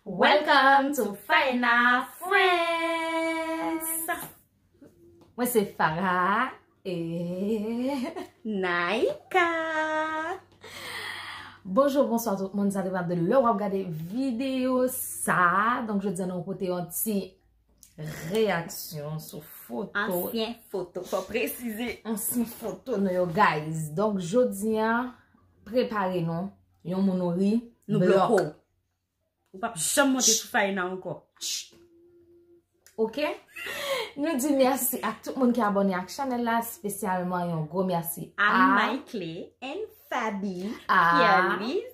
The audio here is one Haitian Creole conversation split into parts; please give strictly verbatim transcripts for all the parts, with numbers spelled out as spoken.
Welcome to Faena Friends. Mwen se Farah e Naika. Bonjou, bonswa tout moun, sa depann de lè w ap gade videyo sa. Donk, jodi a nou pote yon ti reyaksyon sou foto. Ansyen foto, fò presize. Ansyen foto nou yo, guys. Donk, jodi a, prepare nou. Yon moun ou ri, nou blòk. Bloko. Ou p ap janm monte sou Faena ankò. Ok? Nou di mèsi ak tout moun ki abòne ak chanèl la, espesyalman yon gwo mèsi a Annie Mickley and Fabi, a Pierre Louise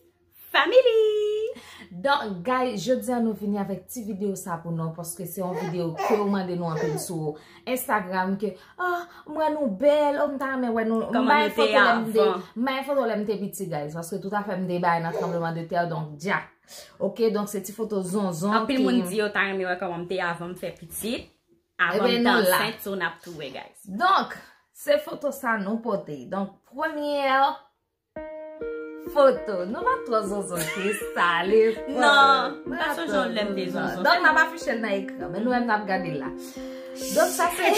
Family. Donk, guys, jodi a nou vini avèk ti videyo sa pou nou, paske se yon videyo ke w mande nou anpil sou Instagram, ke, ah, m wè nou bèl, oh, m ta renmen wè nou. M bay foto lè m te, m bay foto lè m te piti, guys, paske tout afè m te bay nan tranbleman de tè, donk, dja. Ok, donk se ti foto zonzon. Anpil moun di yo ta renmen wè kòman m te avan m fè pitit, avan m te ansent, so n ap tou wè, guys. Donk, se foto sa nou pote. Donk, premyè foto. Nou pa twò zonzon ke sa, le. Non, m pa sonje yon lè m te zonzon. Donk, n ap afiche l nan ekran, men nou menm n ap gade l la. Donk, sa se.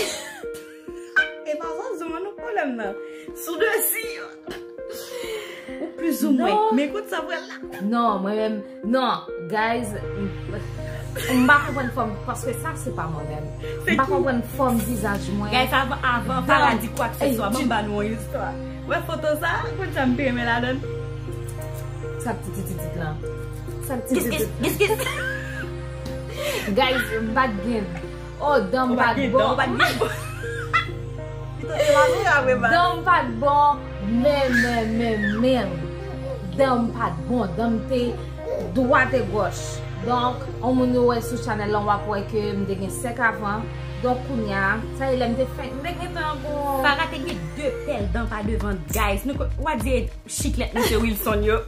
E pa zonzon an, non, pwoblèm nan. Sou de si. Ou plizoumwen. Men kote sa pral la? Non, mwen menm, non, guys, m, m pa konprann fòm, paske sa se pa mwen menm. M pa konprann fòm vizaj mwen. Guys, avan, avan Farah di kwakseswa, ban m ba nou yon istwa. Wè foto sa, konn sa m te renmen ladan. Sa k ti ti ti ti lan. Sa k ti ti ti. Guys, m pa t gen. Oh, dan m pa t bon. Dan m pa t bon. Men, men, men, men. Dan m pa t bon. Dan m te dwat e gòch. Donk, yon moun yo wè sou chanèl lan, w ap wè ke m te gen sèk avan. Donk, kounye a, sa e lè m te fenk, m te gentan gon. Farah te gen de pèl dan pa devan, guys. Nou ko-, w a di chiklèt mesye Wilson yo.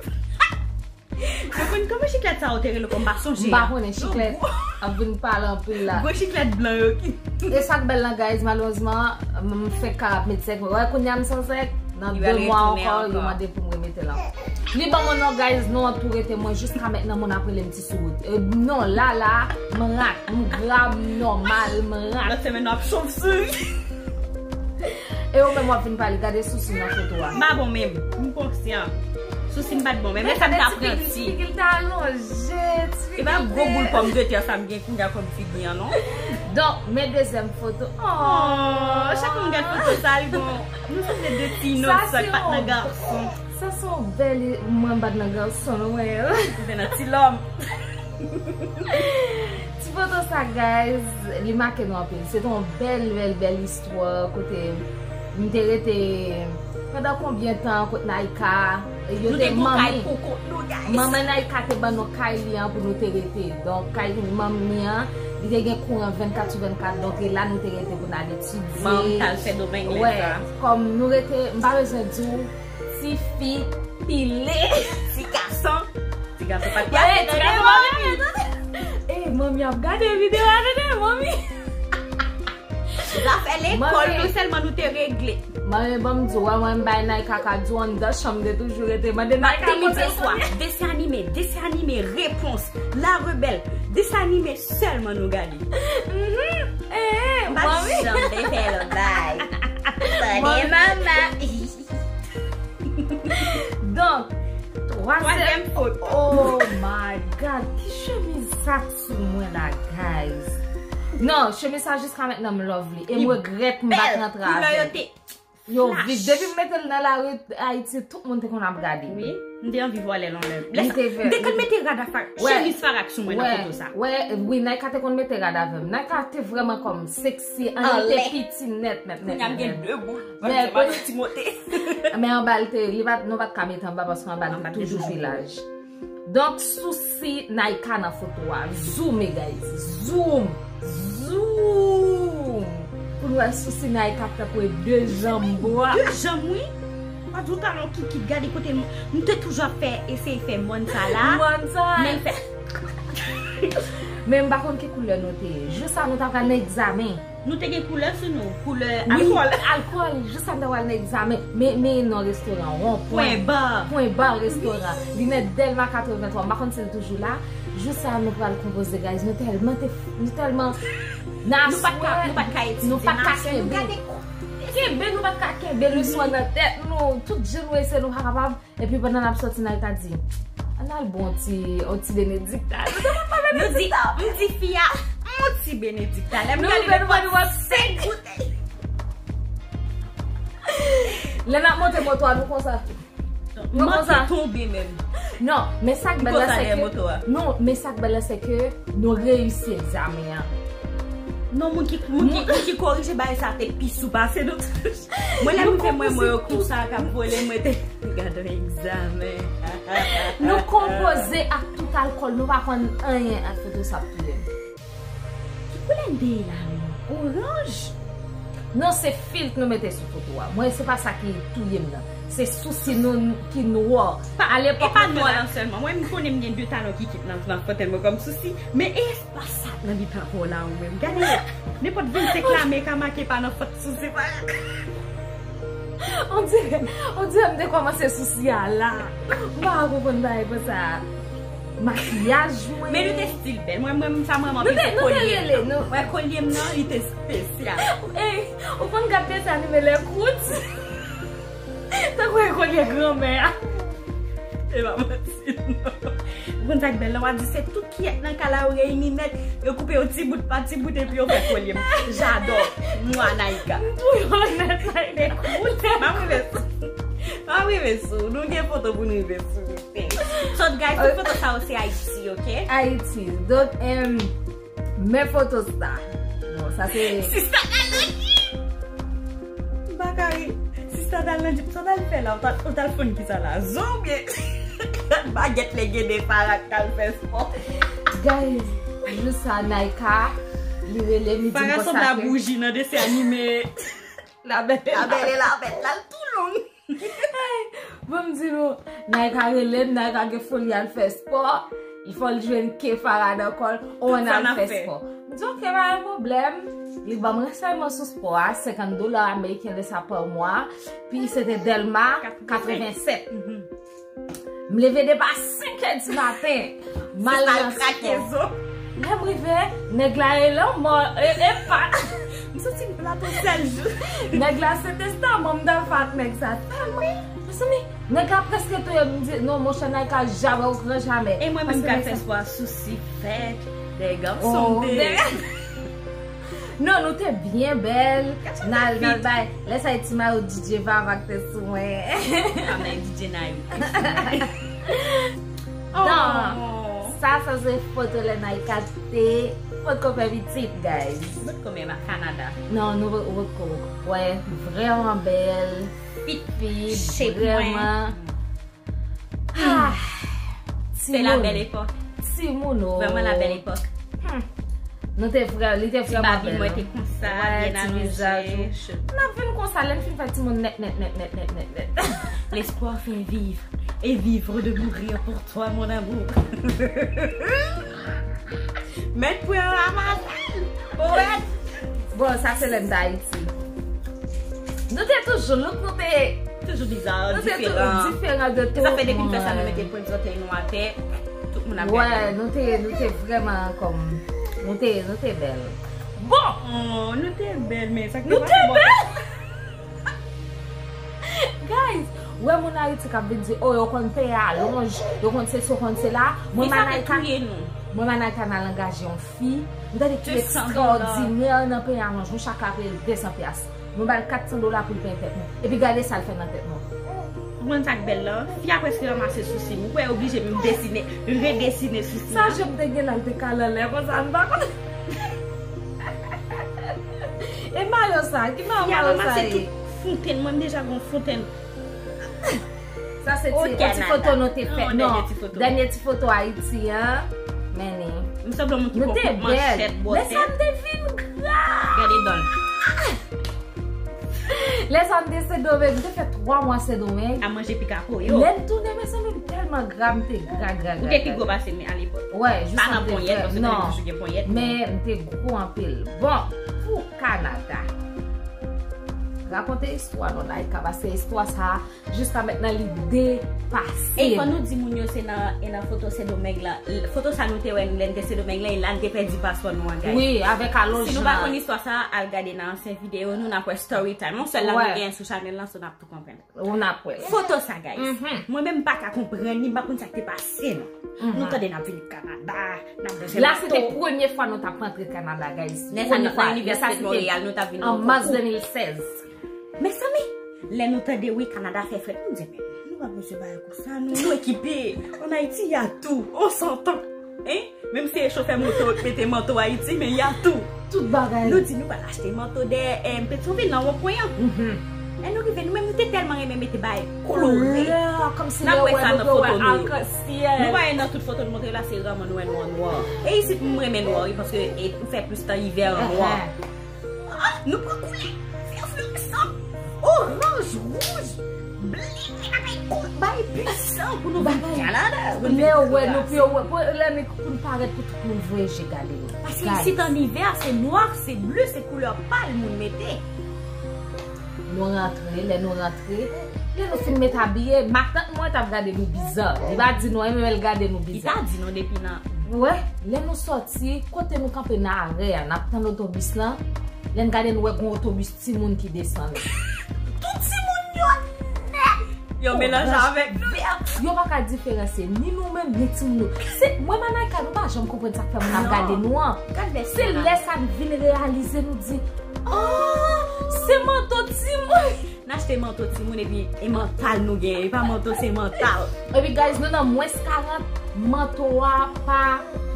Yo konn kòman chiklèt sa yo te rele, kòm m pa sonje. M pa konnen, chiklèt ap vin pale anpil la. Gwo chiklèt blan yo ki. E sa k bèl lan, guys, malerezman, m fenk ka ap met sèk. Wè, kounye a m san sèk, nan de mwa ankò, yo mande pou m remete l ankò. Li ban mwen non, guys, non an tou rete mwen jiska mentnan, moun ap rele m ti sou wout. E non, la, la, m rak, m gra, m nòmal, m rak. Lòt semèn, nou ap chauve-souris. E ou menm w ap vin pale, gade sousi nan foto a. M pa bon menm, m konsyan. Sousi m pa t bon menm, men sa m t apranti. Figi l ta alonje, ti figi l. E pa gwo boul pòmdetè sa m gen kounye a kòm figi an, non. Donk, men dezyèm foto. Oh, chak moun gad foto sa, li bon. Nou sanble de ti inosan k pa t nan gason. Sa se yon bèl, mwen m pa t nan gason, non, mwen. Ou te nan ti lòm. Ti foto sa, guys, li make nou anpil. Se te yon bèl, bèl, bèl istwa kote m te rete pandan konbyen tan kot Naika. Yo te manmi. Manman Naika te ban nou kay li an pou nou te rete. Donk, kay manmi an, li te gen kouran vennkat sou vennkat. Donk, e la nou te rete pou n al etidye. Manman t al fè domèg lè sa. Wè, kòm nou rete, m pa bezwen di w, ti fi pile. Ti gason. Ti gason pa t pale, ti gason pa pale. Ey, manmi ap gade videyo a, tande, manmi. Zafè lekòl nou sèlman nou te regle. Manmi, ban m di w, wè, mwen m bay Naika kado anndan chanm, m te toujou rete mande Naika kote l swa. Desen anime, desen anime, repons, La Rebelle, desen anime sèlman nou gade. Mhm. Eh, eh, manmi. M pa janm te fè lòt bagay. Tande, manman. Donk, twazyèm foto. Oh my God, ki chemiz sa k sou mwen la, guys? Non, chemiz sa jiska mentnan m love li. E m regrèt m pa t rantre avè l. Yo vit. Depi m mete l nan lari Ayiti, tout moun te konn ap gade. Wi, m te anvi vòlè l anlè. M te vle mete rad a Farah, chemiz Farah sou mwen nan foto sa. Wè, wi, Naika te konn mete rad avè m. Naika te vrèman kòm seksi, anlè te piti nèt, nèt, nèt. Kounye a m gen de boul. Men anba l te, li pa t, nou pa t ka mete anba paske anba l te toujou pi laj. Donk, sousi Naika nan foto a. Zoome, guys. Zoom. Zoom. Pou n wè sousi Naika tankou e de janm bwa. De janm, wi. M pa di w talon kikit, gade kote m, m te toujou ap fè, eseye fè mòn sa la. Mòn sa. Men l fè. Men m pa konn ki koulè nou te ye. Jou sa nou ta pral nan egzamen. Nou te gen koulè sou nou, koulè alkòl. Wi, alkòl. Jou sa nou ta pral nan egzamen. Men, men non restoran, Won Pwen. Pwen Ba. Pwen Ba restoran. Li nan Dèlma katrevenntwa. M pa konn si l toujou la. Jou sa nou pral konpoze, guys. Nou tèlman te, nou tèlman n a swè, nou pa t ka, nou pa t ka etidye. Nou pa t ka kenbe. Kenbe, nou pa t ka kenbe leson an nan tèt nou. Tout jan nou eseye, nou pa kapab. Epi pandan n ap sòti, Naïka di, ann al bon ti, yon ti benedikta. Nou te konn pa benedikta. Nou di, m di fi a, yon ti benedikta. Lè m gade nou pran sèt goute. Lè n ap monte moto a, nou konsa. Nou konsa. Tonbe menm. Non, men sa k bèl la, se ke, non, men sa k bèl la, se ke nou reyisi egzamen an. Non, moun ki, moun ki, moun ki korije bagay sa te pi sou pase nou. Mwen, lè m te mwen, mwen, yo konsa k ap vole, mwen te gade egzamen. Nou konpoze ak tout alkòl, nou pa konn anyen ak foto sa ap touye m. Ki koulè n te ye la menm? Oranj? Non, se filt nou mete sou foto a. Mwen, se pa sa ki touye m nan. Se sousi nou ki nwa. Pa, e pa nwa nan sèlman. Mwen, m konnen m gen de talon ki kit nan, nan fòtèl mwen kòm sousi. Men e espas sa nan mitan kò w la ou menm. Gade, nenpòt vennsenk lame ka make pa nan fòt sousi pa. On dirè, on dirè m te kòmanse sousi a la. M pa konprann bagay konsa. Makiyaj mwen. Men nou te still bèl. Mwen, mwen, sa mwen anpil se kolye m nan. Wè kolye m nan, li te espesyal. Ey, ou konn gad desanime lè kout? Tankou e kolye granmè a. E pa manti, non. Ou konn sa k bèl la, w a di se tout kiyèt nan kay la yo reyini nèt, yo koupe yo ti bout pa ti bout epi yo fè kolye m. J'adore. Mwa Naïka. M touye w nèt, Naïka. M ap rive sou. M ap rive sou. Nou gen foto pou n rive sou. Thanks. So, guys, tout foto sa yo se Ayiti, ok? Ayiti. Donk, em, men foto sa. Bon, sa se sista Dalodi. M pa ka ri. Sista Dalodi, sa w t al fè la? Ou t al, ou t al fonn ki sa la? Zo oubyen bagèt lè gen de Farah k al fè spò? Guys, jou sa Naïka, li rele m, li di m konsa ke Farah sanble a bouji nan desan anime. La Belle et la Bête. La Belle et la Bête, la, l tou long. Bon, m di nou, Naïka rele m, Naïka gen foli al fè spò. Li fò l jwenn ke Farah nan kò l, on al fè spò. M di, ok, pa gen pwoblèm. Li ban m ransèyman sou spò a, senkant dola ameriken de sa pa mwa. Pi se te Dèlma katrevennsèt. M leve depi a senk è di maten. M al nan spò. Lè m rive, nèg la rele m mò, e, epa. M santi m plato sèl jou. Nèg la se testaman m t ap fè ak nèg sa tèlman. Mezanmi, nèg la prèske touye m. M di, non, monchè, Naïka, jamè, au grand jamais. E mwen menm k al fè spò a, sousi fèt, dèyè gason m te. Non, nou te byen bèl. N al, n al bay. Lè sa e ti mayo D J Vava k te sou mwen. Amè D J Nayo. Donk, sa, sa se foto lè Naïka te potko fè pitit, guys. Potko menm a Kanada. Non, nou potko. Wè, vrèman bèl. Fit, fit, shape mwen. Vrèman. Ah, c'est la belle époque. Timoun, oh. Vraiment la belle époque. Hmm. Nou te vrè, li te vrèman bèl. Ti babi mwen te konsa, byen alonje. N ap vin konsa, lè n fin fè timoun nèt, nèt, nèt. L'espoir fait vivre et vivre de mourir pour toi, mon amour. Mèt pran Ramazan, powèt. Bon, sa se lè n t Ayiti. Nou te toujou look, nou te toujou biza, nou te toujou diferan de tout moun. E sa fè depi n fè sa, nou mete pwent zòtèy nou atè, tout moun ap gade nou. Wè, nou te, nou te vrèman kòm, nou te, nou te bèl. Bon! Oh, nou te bèl, men sa k te pase bò. Guys, wè moun Ayiti k ap vin di, oh, yo konn peye alonj, yo konn sesi, yo konn sela. Mwen, Manayka, mwen, Manayka, n al angaje yon fi. M tande ki ekstraòdinè nan peye alonj. Nou chak ap peye l de san pyas. Nou ba l kat san dola pou l peye tèt nou. Epi gade sa l fè nan tèt nou. Ou konn sa k bèl la? Fi a prèske ranmase sousi m. Ou kwè oblije m desine, redesine sousi a? Sa je m te gen la, l te kale anlè konsa, m pa konn. E mayo sa, ki mayo sa ye? Fi a ranmase tout fontenn, mwen m deja gon fontenn. Sa se ti, yon ti foto nou te fè. Non, dènye ti foto Ayiti an. Men ni. M sanble moun ki pran kout manchèt bòtè. Men sa m te vin gra. Gade dan l. Lè sa m te Sendomeng, m te fè twa mwa Sendomeng. A manje pika po yo. Lè m tounen, mezanmi, m tèlman gra, m te gra, gra, gra. Ou te pi gwo pase m alepòk. Wè, jis pa nan ponyèt, paske mwen toujou gen ponyèt. Men m te gwo anpil. Bon, pou Kanada. Rakonte istwa nou, Naïka, paske istwa sa a, jiska mentnan, li depase. E fò nou di moun yo se nan, e nan foto Sendomeng lan. Foto sa nou te wè lè n te Sendomeng lan, e la n te pèdi paspò nou an, guys. Wi, avèk alonjman. Si nou pa konn istwa sa, al gade nan ansyen videyo nou, n ap wè story time. Yon sèl la nou genyen sou chanèl lan, so n ap tou konprann. Ou n ap wè. Foto sa, guys. Mwen menm m pa ka konprann li, m pa konn sa k te pase non. Nou tande n ap vin Kanada, n ap manje mato. La se te premye fwa nou t ap rantre Kanada, guys. Lè sa n t nan inivèsite Monreyal, nou t ap vin an mas de mil sèz. Mezanmi, lè nou tande wi Kanada fè frèt, nou di men nou pa bezwen bagay konsa non. Nou ekipe. An Ayiti y a tout, on s'entend. Hein? Menm si e chofè moto k mete manto Ayiti, men y a tout. Tout bagay. Nou di nou pral achte manto dèyè, eh, Petyonvil nan wonpwen an. Lè nou rive, nou menm nou te tèlman renmen mete bagay kolore. Koulè, kòmsi lè w wè nou te wè akansyèl. Nou wè nan tout foto nou montre la, se raman nou wè nwa nwa. E isit m renmen nwa wi, paske e, ou fè plis tan ivè an nwa. Ah, nou pran koulè vè floresan, oranj, wouj, ble, bagay kou, bagay pwisan pou nou vin Kanada. Lè w wè nou, pou yo wè, pou lè nou, pou n parèt pou tout moun voye je gade nou. Paske isit an ivè, se nwa, se ble, se koulè pal moun mete. Nou rantre, lè nou rantre, lè nou fin met abiye, matant mwen t ap gade nou biza. Li pa di nou anyen, men l gade nou biza. Li ta di nou depi nan. Wè, lè nou sòti, kote nou kanpe nan arè a, n ap tann otobis lan. Lè n gade, nou wè gon otobis timoun ki desann. Tout timoun yo nèt. Yo melanje avèk nou. Yo pa ka diferansye ni nou menm, ni timoun yo. Se, mwen, Manayka, nou pa janm konprann sa k fè moun ap gade nou an. Se lè sa n vin reyalize, nou di, oh, se manto timoun. N achte manto timoun epi e mantal nou genyen. E pa manto, se mantal. Epi, guys, nou nan mwens karant, manto a pa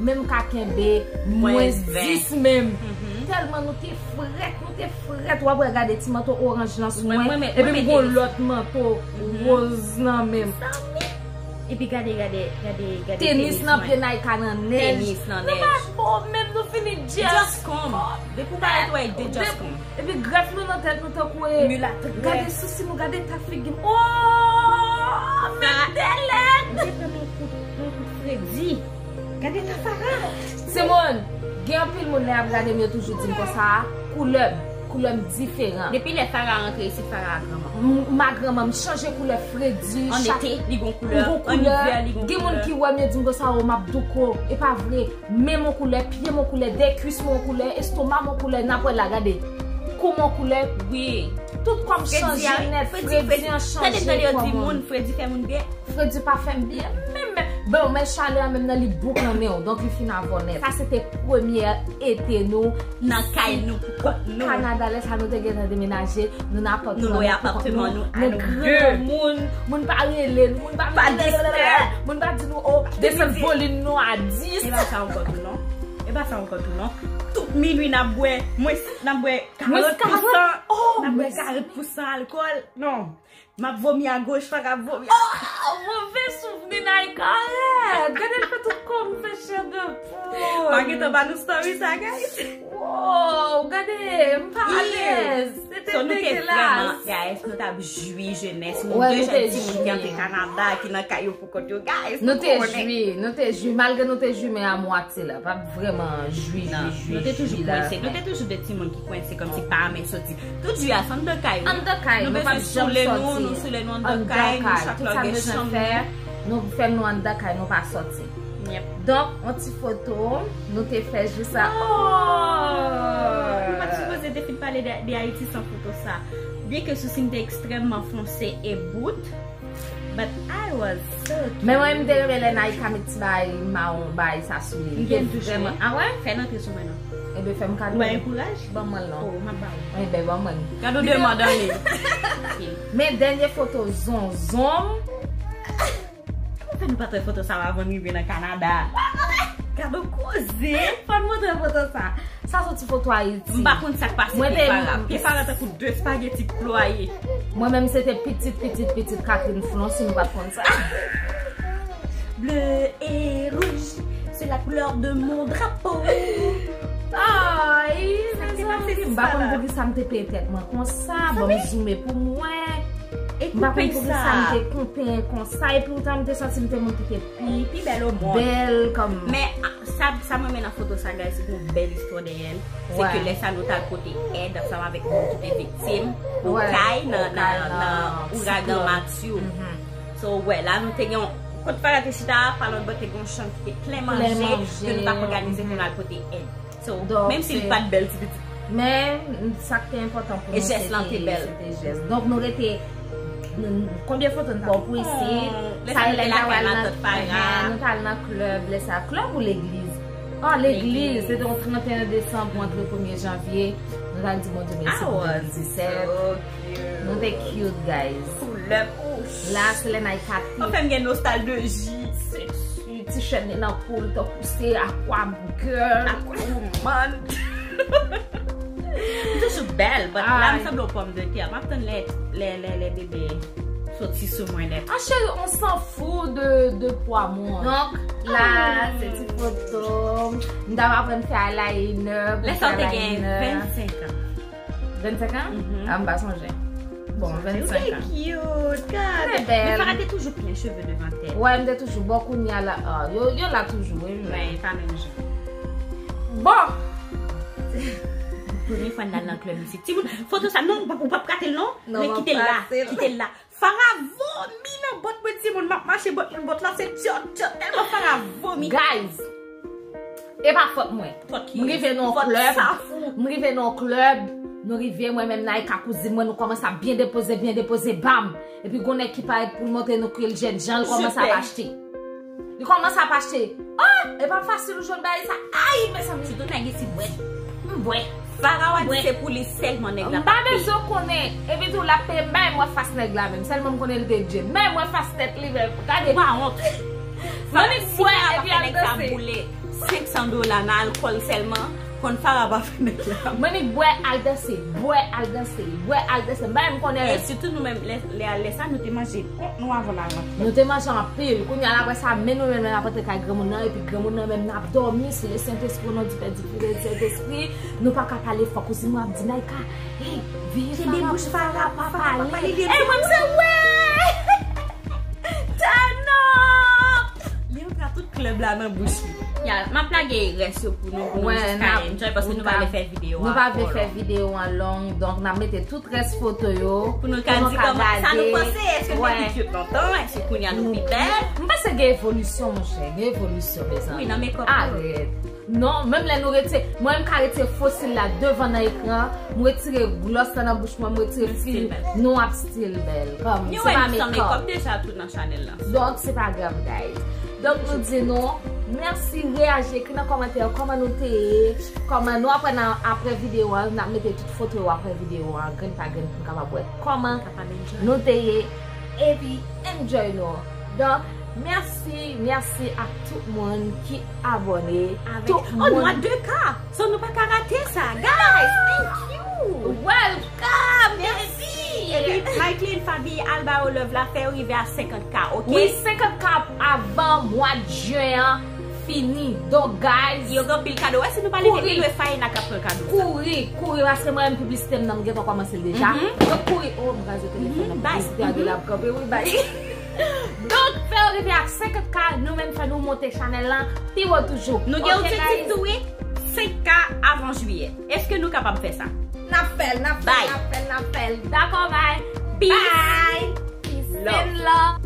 menm ka kenbe mwens dis menm. Tèlman nou te frèt, nou te frèt. W ap wè gade ti manto oranj lan sou mwen. Epi m gon lòt manto woz nan men m. Epi gade, gade, gade, gade tenis nan pye Naïka nan nèj. Tenis nan nèj. Nou pa bon, menm nou fini just come. Depi w parèt, wè, de just come. Epi grèf nou nan tèt nou tankou e. Milat grèf. Gade sousi nou, gade ta figi m. Oh! Mèt de lèd! M te pran yon kout, yon kout fredi. Gade ta Farah. Simone, gen anpil moun lè y ap gade m, yo toujou di m konsa, koulè m, koulè m diferan. Depi lè Farah rantre isit, Farah a granman. M, m a granman, m chanje koulè fredi. An ete, li gon koulè. An ivè, li gon koulè. Gen moun ki wè m, yo di m konsa, o, m ap douko. E pa vre. Men m yon koulè, pye m yon koulè, de kwis mwen yon koulè, estoma m yon koulè, n ap wè la, gade. Kou m yon koulè, wi. Tout kò m chanje nèt, fredi an chanje kò m. Tande, tande yo di moun, fredi fè moun byen. Fredi pa fè m byen, menm, men, bon, men chalè a menm nan li bouk nan men w, donk li fin avè w nèt. Sa se te premyè ete nou nan kay nou pou kont nou. Kanada, lè sa nou te gentan demenaje, nou nan apatman nou pou kont nou. Nou lwe apatman nou a nou de. Nou granmoun, moun pa rele nou, moun pa distè, moun pa di nou, o, desann volim nou a dis. E pa sa ankò tou non. E pa sa ankò tou non. Tout minui n ap bwè, mwens, n ap bwè karant pousan. N ap bwè karant pousan alkòl. Non. M ap vomi agoch, Farah ap vomi. Oh, move souvni Naïka rèd. Gade l fè tout kò m fè chè de poul. Pa gentan ba nou story sa, guys. Wow, gade, m pa alèz. Se te degelas. So, nou te vrèman, guys, nou t ap jwi jenès nou. De jèn timoun ki antre Kanada, ki nan kay yo pou kont yo, guys. Nou te jwi, nou te jwi. Malgre nou te jwi, men a mwatye la. Pa vrèman jwi, jwi, jwi, jwi la. Nou te toujou kwense. Nou te toujou de timoun ki kwense, kòmsi pa renmen soti. Tout jwi a, se anndan kay wi. Anndan kay, nou pa janm soti. Nou bezwen soule nou, nou soule nou anndan kay, nou chak lògè chanm nou. Nou fè nou anndan kay, nou pa soti. Donk, yon ti foto, nou te fè jou sa. Oh! Nou pa t sipoze te fin pale de, de Ayiti san foto sa. Byenke sousi m te ekstrèmman fonse e bout, but I was so cute. Men mwen, m te renmen lè Naïka met ti bagay mawon, bagay sa sou li. M te vrèman, a wè? Fè l antre sou mwen non. Ebyen, fè m kado. Ou bay ankouraj? Ban mwen l non. Oh, m ap ba ou. Ebyen, ban mwen l. Gad ou de madanm li. Men dènye foto zonzon m. Kòman fè nou pa t wè foto sa yo avan n rive nan Kanada? Gad on koze! Fò n montre foto sa. Sa se ti foto Ayiti. M pa konn sa k pase pye Farah. Pye Farah tankou de espageti k plwaye. Mwen menm se te pitit, pitit, pitit Catherine Flon si nou pa t konn sa. Bleu et rouge, c'est la couleur de mon drapeau. Ay, men M pa konn poukisa m te peye tèt mwen konsa, ban m zoume pou m wè. M pa konn poukisa m te kontan konsa, epi poutan m te santi m te moun ki te pi, pi bèl o mond. Bèl kòm. Men a, sa, sa m renmen nan foto sa, guys, se yon bèl istwa dèyè l. Se ke lè sa nou t al pote èd ansanm avèk moun ki te viktim Okay nan, nan, nan ouragan Matthew. So, wè, la nou te gen yon, kot Farah te chita a, pa lòt bò te gen yon chanm ki te plen manje, ke nou t ap òganize pou n al pote èd. So, menm si li pa t bèl ti pitit. Men, sa k te enpòtan pou nou, se te, se te jès. Donk, nou rete, nou, konbyen foto nou t ap pran pou isit? Sa lè nou t al nan, nou t al nan klèb, lè sa, klèb ou legliz? Ah, legliz, se te yon trannteyen desanm pou antre premye janvye. Nou t al di Bondye mèsi pou de mil disèt. Nou te cute, guys. Koulè pou. La, se lè Naïka te. Anfen, m gen nostalji. Ti chèn li nan kou l, tankou se Aqua Girl. Aquaman. M toujou bèl, but la, m sanble yon pòm de tè. M ap tann lè, lè, lè, lè bebe soti sou mwen nèt. Ah, chérie, on s'en fout de, de poids, moi. Donk, la, se ti foto. M t ap aprann fè eyeliner. Lè sa, w te gen vennsenk an. Vennsenk an? Ah, m pa sonje. Bon, vennsenk an. Cute, gade. Men Farah te toujou plen cheve devan tèt. Wè, m te toujou. Bon, kounye a la, ah, yo, yo la toujou, wi, men. Men, pa menm jan. Bon! Premye fwa n al nan klèb isit. Timoun, foto sa, non, ou p ap, ou p ap rate l, non. Men kite l la, kite l la. Farah vomi nan bòt mwen, timoun. M ap mache bòt mwen, bòt la se tchòt, tchòt. Tèlman Farah vomi. Guys, e pa fòt mwen. M rive nan yon klèb. M rive nan yon klèb. Nou rive, mwen menm, Naïka, kouzin mwen, nou kòmanse ap byen depoze, byen depoze, bam! Epi gon nèg ki parèt pou l montre nou ke l jènjan, l kòmanse ap achte. Li kòmanse ap achte. Oh, e pa fasil ou jwenn bagay sa. Ay, mezanmi. Sitou nèg isit bwè. M bwè. Farah di se pou li sèlman nèg la pa peye. M pa bezwen konnen. Epi tou, l ap peye, m pa menm wè fas nèg la menm. Sèlman m konnen li te djed. M pa menm wè fas tèt li menm. Gade. Ou pa wont. Mwen li bwè epi al danse. Boule senk san dola nan alkòl sèlman. Konn Farah pa fè nèg la. Mwen li bwè al danse. Bwè al danse. Bwè al danse. M pa menm konnen. E sitou nou menm, lè, lè, lè sa, nou te manje kont nou avan n al rantre. Nou te manje anpil. Kounye a, apre sa, men nou menm, n ap rantre kay granmoun nan, epi granmoun nan menm, n ap dòmi sou le Sentespri, o non di Pè, di Fis e di Sentespri. Nou pa ka pale fò, kouzin mwen ap di, Naïka, hey, veye Farah, Farah pa pale. Ey, mwen, m se, wè! Tènò! Li antre tout klèb la nan bouch li. Ya, m ap lage rès yo pou nou, pou nou jis ka enjoy, paske nou pa vle fè videyo a twò long. Nou pa vle fè videyo an long, donk n ap mete tout rès foto yo pou nou ka di kòman, sa nou panse, èske nou te pi cute lontan, èske kounye a nou pi bèl? M panse gen evolisyon, monchè, gen evolisyon, mezanmi. Wi, nan makeup tou. Arèt. Non, menm lè nou retire, mwen m ka retire fosil la devan nan ekran, m retire gloss la nan bouch mwen, m retire fil, nou ap still bèl. Kòm, se pa makeup. Deja tou nan chanèl la. Donk, se pa grav, guys. Donk, nou di nou, mèsi, reyaji, ekri nan kòmantè yo, kòman nou te ye, kòman nou apre nan, apre videyo a, n ap mete tout foto yo apre videyo a, grenn pa grenn, pou n kapab wè kòman nou te ye, epi enjoy nou. Donk, mèsi, mèsi a tout moun ki abòne. Avèk, tout moun. Oh, nou a de K! So, nou pa ka rate sa, guys! Thank you! Welcome! Mèsi! Epi, Mikeline, Fabi, al ba yo love la, fè yo rive a senkant K, ok? Wi, senkant K avan mwa jen an fini. Donk, guys, yo gen anpil kado. Wè, si nou pa leve, nou e Faye n a ka pran kado sa. Kouri, kouri, paske mwen menm piblisite m nan, m gentan kòmanse l deja. Donk, kouri. Oh, m kraze telefòn nan, piblisite a de la ap kanpe, wi, bay. Donk, fè yo rive ak senkant K, nou menm fè nou monte chanèl lan pi wo toujou. Nou gen objektif tou, wi, senk K avan jiyè. Èske nou kapab fè sa? N ap fè l, n ap fè l, n ap fè l, n ap fè l. Dakò, bay. Peace. Bye. Peace and love.